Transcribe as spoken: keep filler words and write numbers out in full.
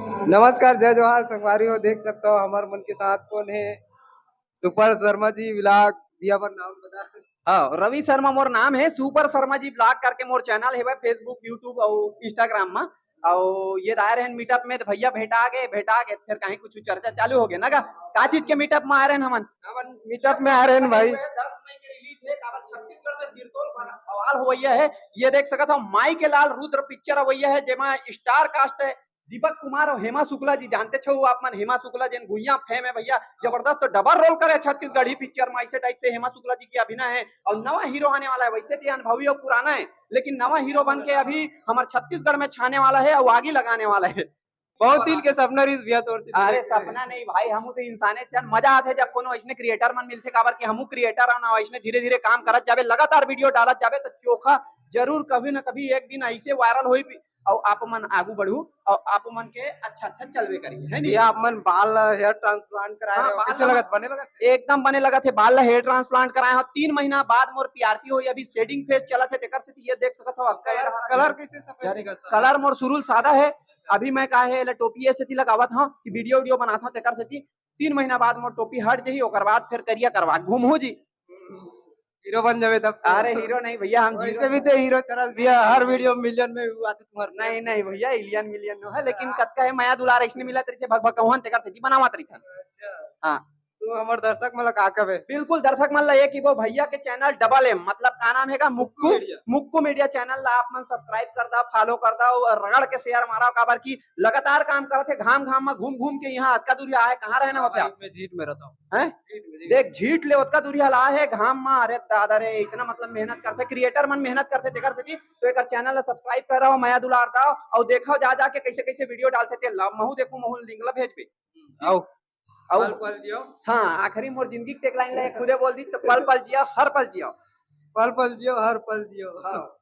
नमस्कार, जय जोहार संगवारी हो। देख सकता हो हमर मन के साथ कौन है, सुपर शर्मा जी व्लॉग। भैया अपन नाम बता। हाँ, रवि शर्मा मोर नाम है, सुपर शर्मा जी व्लॉग करके मोर चैनल है भाई, Facebook, YouTube और Instagram में। और ये आए रहन मीटअप में तो भैया भेटा गए, भेटा गए, फिर कहीं कुछ चर्चा चालू हो गया ना का? का चीज के मीटअप में आए रहन हमन? हमन मीटअप में आए रहन भाई। दस मई के रिलीज है, काबर छत्तीसगढ़ में सिरतोल बवाल होवैया है। ये देख सकत हो, माई के लाल रुद्र पिक्चर अवैया है, जेमा स्टार कास्ट है दीपक कुमार और हेमा शुक्ला जी। जानते छो आप मन, हेमा शुक्ला जी गुइया फेम है भैया, जबरदस्त डबल रोल करे छत्तीसगढ़ी पिक्चर में। ऐसे टाइप से हेमा शुक्ला जी की अभिनय है। और नवा हीरो आने वाला है, वैसे तो ये अनुभवी और पुराना है, लेकिन नवा हीरो बन के अभी हमारे छत्तीसगढ़ में छाने वाला है और आगी लगाने वाला है। बहुत दिन के सपना रहिस भैया तोर से। अरे सपना नहीं भाई, हम तो इंसाने चल मजा आथे जब कोनो ऐसने क्रिएटर मन मिलथे, काबर कि हमू क्रिएटर हन, ऐसने धीरे धीरे काम करत जाबे, लगातार वीडियो डालत जाबे तो चोखा जरूर कभी ना कभी एक दिन ऐसे वायरल होई भी, और आप मन आगू बढ़ू और आप मन के अच्छा अच्छा चलबे करी, है नहीं? भैया आप मन बाल हेयर ट्रांसप्लांट कराए हाँ, रहे हो, बाल कैसे ला- लगत, बने लगत? एकदम बने लगत है। बाल ला हेयर ट्रांसप्लांट कराए हो, तीन महीना बाद मोर पीआरपी होई, अभी शेडिंग फेज चलत है, तेकर से ये देख सकत हो। कलर, कलर कैसे सफेद अरे, दिखत? कलर मोर शुरू ले सादा है। अभी मैं का है, एला टोपी ऐसे ती लगावत हूँ कि वीडियो वीडियो बनात हूँ, तेकर से ती तीन महीना बाद मोर टोपी हट जही, ओकर बाद फिर करिया करवा घूमहू जी। हीरो बन जावे तब तो। अरे हीरो नहीं भैया, हम वैसे जीरो भी तो हीरो चरस भैया, हर वीडियो मिलियन में भी आते तुम्हारे। नहीं नहीं भैया, इलियन मिलियन नो है, लेकिन कतका है मया दुलार ऐसने मिलत रहिथे, भग भग कहूहन तेकर सेती बनावत रहिथन। अच्छा। हाँ। तो हमर दर्शक मन ला का कबे? बिल्कुल, दर्शक मन ला ये कि वो भैया के चैनल डबल एम, मतलब का नाम हैगा, Mukku, Mukku media. Mukku media channel ला आप मन सब्सक्राइब कर दा, फॉलो कर दा और रगड़ के शेयर मारा, काबर की लगातार काम करत है, घाम घाम में घूम घूम के। यहाँ अतका दूर आए, कहाँ रहना होते आप? मैं झीट में रहता हूँ। हैं? झीट में, झीट। देख, झीट ले ओतका दूरिहा ला हे घाम मा। अरे दादा रे, इतना मतलब मेहनत करथे, क्रिएटर मन मेहनत करथे, तेकर सेती तो एकर चैनल ला सब्सक्राइब कर रहा हो, मया दुलार दाओ और देखो जा जाके कैसे कैसे वीडियो डालथे ते ला। महू देखू, महू लिंक ला भेजबे। आओ। आओ। पल पल जियो। हाँ, आखिरी मोर जिंदगी के टैगलाइन ला खुदे बोल दी तो पल पल जियो, हर पल जियो। पल पल जियो, हर पल जियो। हाँ।